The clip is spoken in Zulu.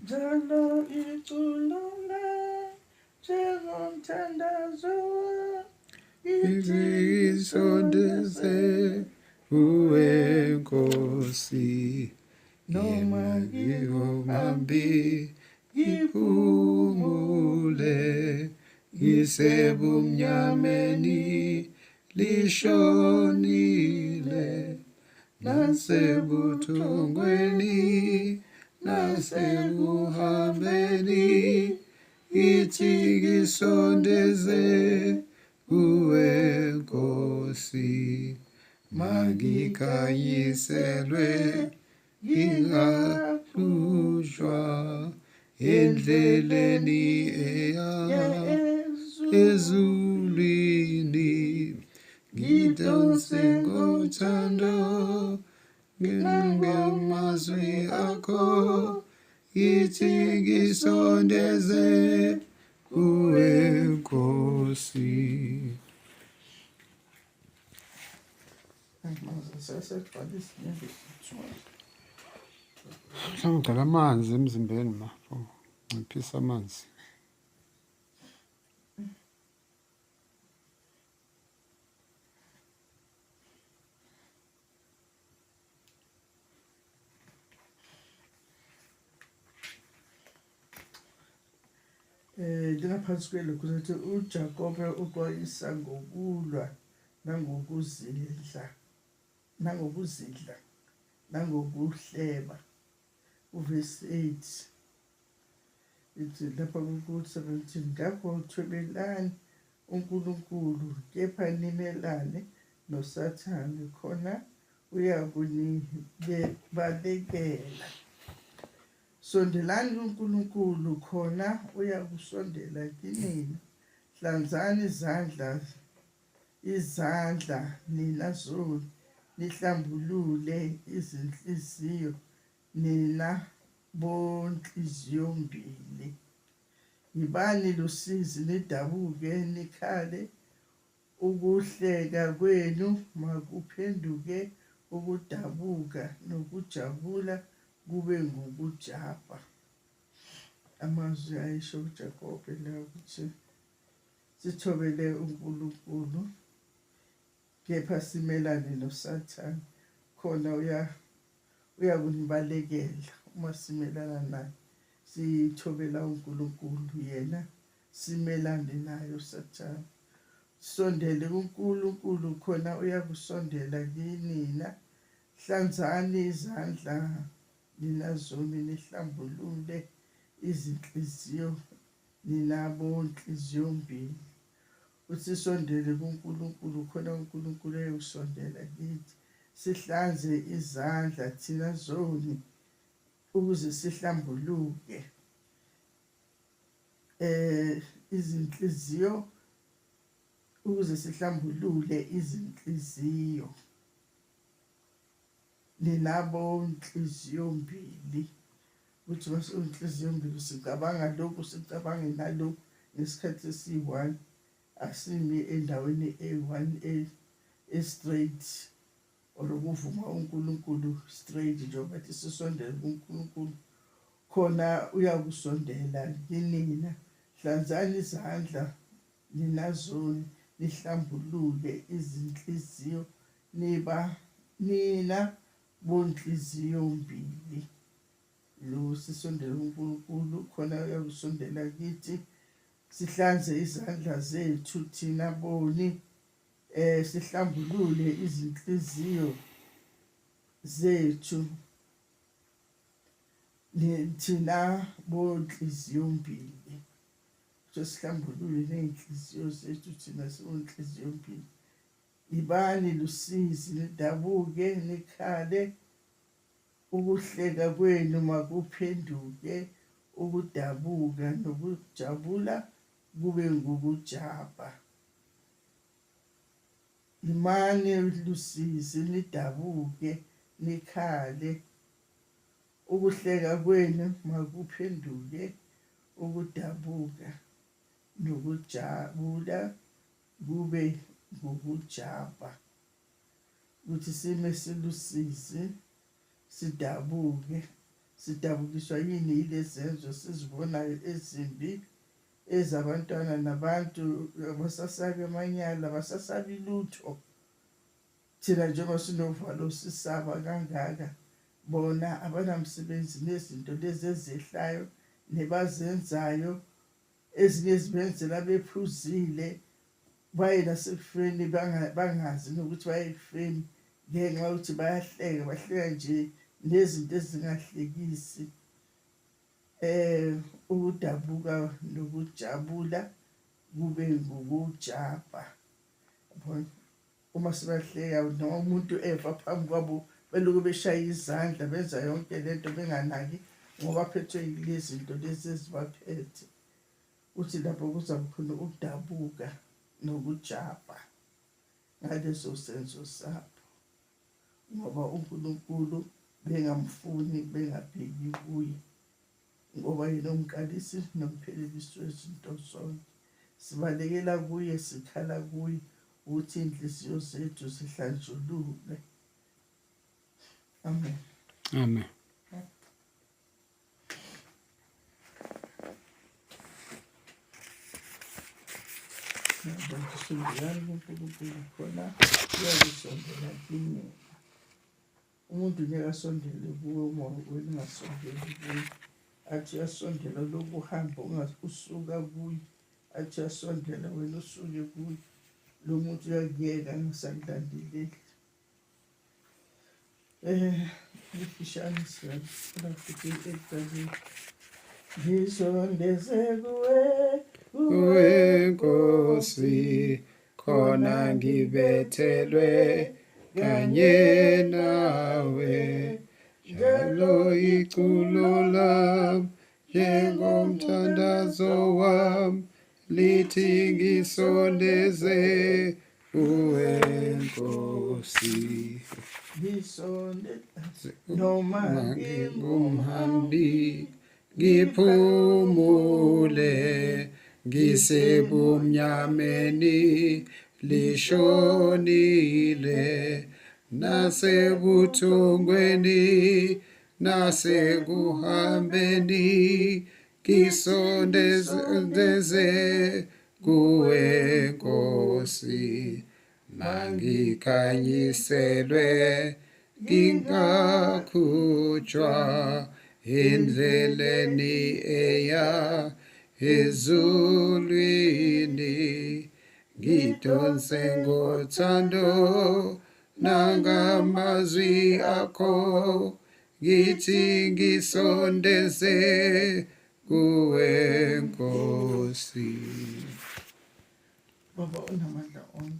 Njalo iculo njengomthandazo ithi ngisondeze kuwe Nkosi noma ngihomambi ngiphumule ngisebumnyameni lishonile nasebuthongweni nasekuhambeni ithi ngisondeze kuwe Nkosi mangikhanyiselwe ngingahlushwa endleleni eya ezulwini ngidonse ngothando ngamazwi akho ithi ngisondeze kuwe Nkosi. Mhlawumbe ugcwala amanzi emzimbeni ma, nciphisa amanzi. Lingaphansi kwelokhu ukuthi uJakobe uxwayisa ngokulwa nangokuzidla nangokuzidla nangokuhleba uvesi 8 ithi lapha ku-17 ngakho thobelani uNkulunkulu kepha nimelane noSathane khona uyakunibalekela. Sondelani kuNkulunkulu khona uyakusondela kinina. Hlanzani izandla izandla nina zoni, nihlambulule izinhliziyo nina bonhliziyombili. Yibani lusizi nidabuke nikhale, ukuhleka kwenu makuphenduke ukudabuka nokujabula kube ngukujabha. Amazwi ayisho uJakobe la ukuthi sithobele uNkulunkulu kepha simelane noSathane khona uya uyakunibalekela uma simelana naye sithobela uNkulunkulu yena simelane naye uSathane sondele kuNkulunkulu khona uyakusondela kinina hlanzani izandla nina zoni nihlambulule izinhliziyo nina bonhliziyombili Uthi sisondele kuNkulunkulu khona uNkulunkulu eyosondela kithi. Sihlanze izandla thina zoni ukuze sihlambuluke. Eh izinhliziyo ukuze sihlambulule izinhliziyo. Nina bonhliziyo mbili ukuthi masonhliziyo mbili sicabanga lokhu sicabange nalokhu ngesikhathi esiyi-one asimi endaweni eyi-one e-straight or ukuvuma uNkulunkulu straight njengoba ethi sisondele kuNkulunkulu khona uyakusondela kinina hlanzani izandla nina zoni nihlambulule izinhliziyo Niba nina bonhliziyo mbili. Lo sisondele kuNkulunkulu khona uyakusondela kithi. Sihlanze izandla zethu thina boni eh sihlambulule izinhliziyo zethu thina bonhliziyo mbili. Sihlambulule nezinhliziyo zethu thina sibonhliziyo mbili. Yibani lusizi, nidabuke, nikhale, ukuhleka kwenu makuphenduke ukudabuka, nokujabula kube ngukujabha. Yimani lusizi, nidabuke, nikhale, ukuhleka kwenu makuphenduke ukudabuka, nokujabula kube ngukujabha ukuthi sime silusizi sidabuke Sidabukiswa yini yilezenzo sizibonayo ezimbi ezabantwana nabantu abasasabi amanyala, abasasabi lutho. Thina njengoba sinovalo sisaba kangaka, bona abanamsebenzi nezinto lezi ezehlayo nebazenzayo, ezinye zibenzela bephuzile, baye nasekufeni bangazi nokuthi baye ekufeni ngenxa yokuthi bayahleka, bahleka nje nezinto ezingahlekisi. Ukudabuka nokujabula kube ngukujabha. Yabona? Uma sebahleka noma umuntu efa phambi kwabo beloku beshaya izandla benza yonke lento benganaki ngoba phethwe yilezi zinto lezi ezibaphethe. Uthi lapho kuza khona ukudabuka nokujabha ngaleso senzo sabo ngoba uNkulunkulu bengamfuni bengabheki kuye ngoba yena umqalisi nomphelelisi wezinto zonke. Sibalekela kuye, sikhala kuye ukuthi iy'nhliziyo zethu zihlanjululwe. Amen. Amen. Sondelani kuNkulunkulu khona uyakusondela kini. Umuntu ngeke asondele kuwe uma wena ungasondeli kuye. Athi uyasondela lokhu uhamba usuka kuye. Athi uyasondela wena usuke kuye. Lo muntu uyakuyeka angasakulandeleli. Lifishane siyafuna futhi ekuqaleni. Ngisondeze kuwe, Kuwe Nkosi, khona ngibethelwe kanye nawe. Njalo iculo lami njengomthandazo wami lithi ngisondeze kuwe Nkosi. Ngisonde noma ngingumhambi ngiphumule ngisebumnyameni lishonile nasebuthongweni nasekuhambeni ngisondeze kuwe Nkosi mangikhanyiselwe ngingakhutshwa endleleni eya ezulwini ngidonse ngothando nangamazwi akho ngithi ngisondeze kuwe Nkosi. Baba onamandla onke.